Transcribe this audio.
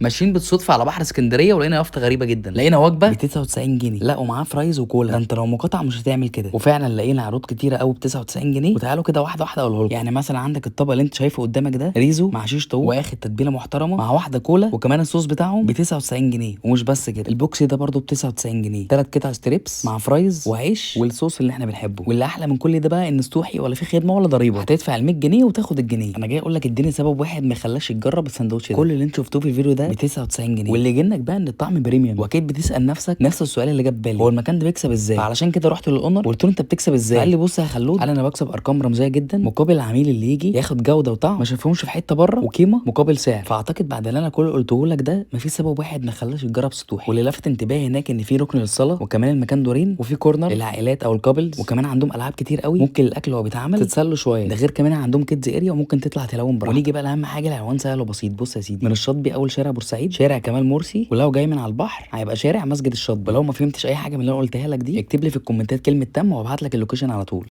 ماشيين بالصدفة على بحر اسكندرية ولقينا يافطة غريبة جدا. لقينا وجبة ب 99 جنيه، لا ومعاه fries وكولا. ده انت لو مقاطع مش هتعمل كده. وفعلا لقينا عروض كتيرة قوي ب 99 جنيه. وتعالوا كده واحدة واحدة اقوله لكم. يعني مثلا عندك الطبق اللي انت شايفه قدامك ده، ريزو مع شيش طاووق واخد تتبيله محترمه مع واحدة كولا وكمان الصوص بتاعهم ب 99 جنيه. ومش بس كده، ال box ده برده ب 99 جنيه، ثلاث قطع strips مع fries وعيش والصوص اللي احنا بنحبه. واللي احلى من كل ده بقى ان سطوحي ولا في خدمة ولا ضريبه، هتدفع ال 100 جنيه وتاخد الجنيه. انا جاي اقول لك اديني سبب واحد ما يخليكش تجرب السندوتش ده. كل اللي انت شفتوه في الفيديو ده ب 99 جنيه. واللي جنك بقى ان الطعم premium. واكيد بتسال نفسك نفس السؤال اللي جاب بالي، هو المكان ده بيكسب ازاي؟ فعلشان كده رحت لل owner وقلت له انت بتكسب ازاي؟ قال لي بص يا خلود، قال انا بكسب ارقام رمزية جدا مقابل العميل اللي يجي ياخد جوده وطعم ما شافهمش في حتة بره وقيمه مقابل سعر. فاعتقد بعد اللي انا كله قلته لك ده مفيش سبب واحد ما خلاش تجرب سطوحي. واللي لفت انتباهي هناك ان في ركن للصلاة وكمان المكان دورين وفي corner للعائلات او ال couples، وكمان عندهم العاب كتير قوي ممكن الاكل وهو بيتعمل تتسلوا شويه. ده غير كمان عندهم kids area وممكن تطلع تلون براحتك. ونيجي بقى لاهم حاجه، العنوان سهل وبسيط. بص يا سيدي، من الشاطبي اول شارع بورسعيد شارع كمال مرسي، ولو جاي من على البحر هيبقى شارع مسجد الشاطبي. ولو ما فهمتش اي حاجة من اللي انا قلتها لك دي اكتب لي في الكومنتات كلمة تم وابعت لك ال location على طول.